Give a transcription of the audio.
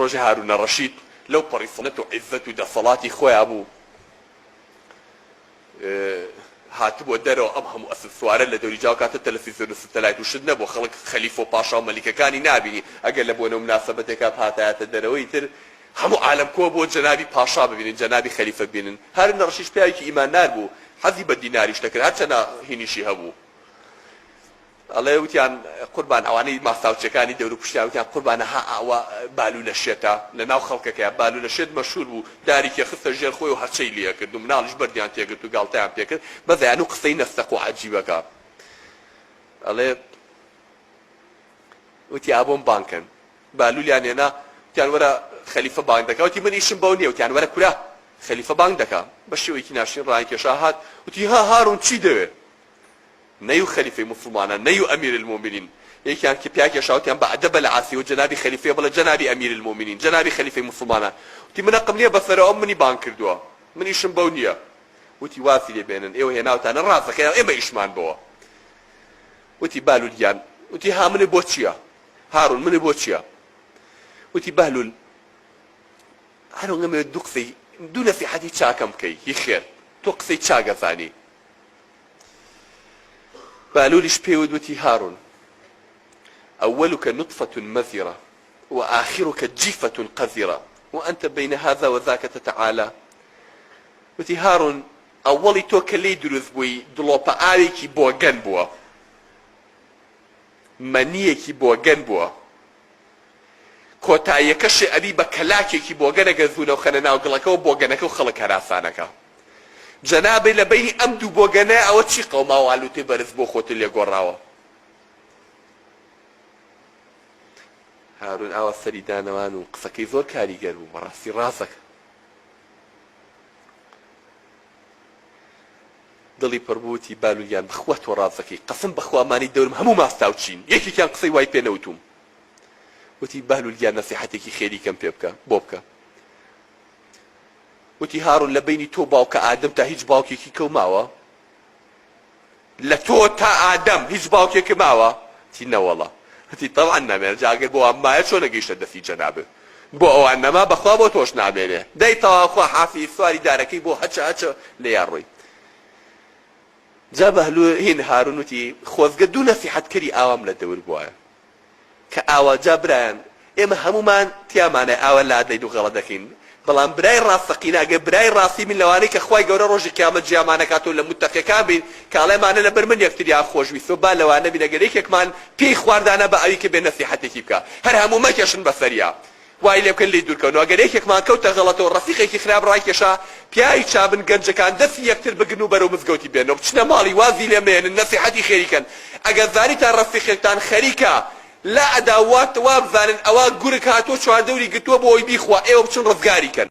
ڕۆژێ هارونە ڕەشید لەو پەڕی سەڵتەنەت و عیزەت و دەسەڵاتی خۆیا بوو، هاتبووە دەرەوە ئەم هەموو ئەسپ سوارە لە دەوری جا ئەوکاتە تەلەفیزیۆن و ستەلایت و شت نەبوو خەڵک خەلیفە و پاشا و مەلیکەکانی نابینی ئەگەر لە بۆنە و مناسەبەتێکا بهاتایەتە دەرەوە ئیتر هەموو عالەم کۆ بۆ جەنابی پاشا ببینن جەنابی خەلیفە ببینن هارون ڕەشیش پیاوێکی ئیماندار بوو حەزی بە دیناریش دەکرد هەرچەنە هینیشی هەبوو ئەڵێ وتیان قوربان ئەوانەی ماستاوچیەکانی دەورو پشتیان وتیان قوربان ها ئەوە بالولە شێتە لە ناو خەڵکەکەیا بالولە شێت مەشهور بوو داریکی خستە ژێر خۆی و هەرچەی لێ کرد و مناڵیش بەردیان تێگرت و گاڵتەیان پێکرد بەس ئەیان و قسەی نەستەق و عەجیبەکە ئەڵێ وتی ئابۆم بانگ کەن بالولیان هێنا وتیان وەرە خەلیفە بانگ دەکا وتی من ئیشم بەو نییە وتیان وەرە کورە خەلیفە بانگ دەکا بە شێوەیەکی ناشرین ڕایانکێشا هات وتی ها هارون چی دەوێ نەیو خەلیفەی موسڵمانان نەیو امیر المومنین یەکیان کە پیا کێشا وتیان بە ئەدەبە لە عاسی و جەنابی خەلیفەیە بڵێ جەنابی امیر المومنین جەنابی خەلیفەی موسڵمانان وتی من ئەقم نیە بەسەرەوە ئەم منی بانگ کردووە من ئیشم بەو نیە وتی وازی لێ بێنن ئێوە هێناوتانە ڕازەکەیان ئێمە ئیشمان بەوە وتی بالول گیان وتی ها منی بۆ چییە هارون منی بۆ چییە وتی بەهلول هەرۆنگە مێ دوو قسەی دوو نەسیحەتی چاکەم بکەی هی خێر تۆ قسەی چاگەزانی بالولیش پێی وت وتی هارون اولک نطفە مزرە و آخرک جیفە قذرە و انت بین هذا و ذاک تتعالی وتی هارون ئەوەڵی تۆ کە لێی دروست بووی دڵۆپە ئاوێکی بۆگەن بووە مەنییەکی بۆگەن بووە کۆتاییەکەشێ ئەبی بە کەلاکێکی بۆگەن ئەگەر زوو نەوخەنە ناو گڵەکەوە بۆگەنەکە و خەڵک هەراسانەکا. جەنابی لە بەینی ئەم دوو بۆگەنەیا ئەوە چی قەوماوە وا لوتێ بەرز بۆ خۆتت لێ گۆڕاوە؟ هارون ئاوا سەری دانەوان و قسەکەی زۆر کاریگەر بوو بەڕاستی ڕازەکە دڵی پڕ بوو وتی بالو گیان بەخوا تۆ ڕاست دەکەی قەسم بەخوا مانی دەورم هەموو ماستاوچین یەکێکیان قسەی وای پێ نەوتوم وتی بەهلول گیان نەسیحەتێکی خێری کەم پێ بکە بۆ بکە وتی هارون لە بینی تۆ باوکە ئادەم تا هیچ باوکێکی کەو ماوە لە تۆ تا ئادەم هیچ باوکێک ماوە تی نەوەڵا وتی تەبعەن نامێنێ جا ئەگەر بۆ وان مایە چۆن نەگەیشتە دەستی جەنابت بۆ ئەوان نەما بەخوا بۆ تۆش نامێنێ دەی تەواو خوا حافیز سواری دارەکەی بۆ هەچە هەچە لێیا ڕۆی جا بەهلو هین هارون وتی خۆزگە دوو نەسیحەتکەری ئاوام لە دەور بوایە کە ئاوا جا برایان ئێمە هەموومان تیامانە ئاوا لادەین و غەڵەت دەکەین بەڵام برای ڕاستەقینە ئەگەر برای ڕاستی بین لەوانەی کە خوای گەورە ڕۆژی قیامەت جیامانەکاتەوە لە متەقیەکان بین کە ئەڵێ ئەمانە لەبەر من یەکتریان خۆشویستوە با لەوانە بین ئەگەر یەکێکمان پێی خواردانە با ئەوی کە بێ نەسیحەتێکی بکا هەر هەموو مەکێشن بەسەریا وای لێ بکەن لێی دوورکەونەوە گەر یەکێکمان کەوتە غەڵەتەوە ڕەفیقێکی خراپ ڕایکێشا پیاوی چابن گەنجەکان دەستی یەکتر بگرن و بەرەو مزگەوتی بێنەوە بچنە ماڵی وازی لێ مەیەنن نەسیحەتی خێری کەن ئەگەر زانیتان ڕەفیقێکتان خەریکە لا ئەدا وات وابزانن ئەوا گورگ هاتووە چواردەوری گرتووە بۆ ئەوەی بیخوا ئێوە بچن ڕزگاری کەن.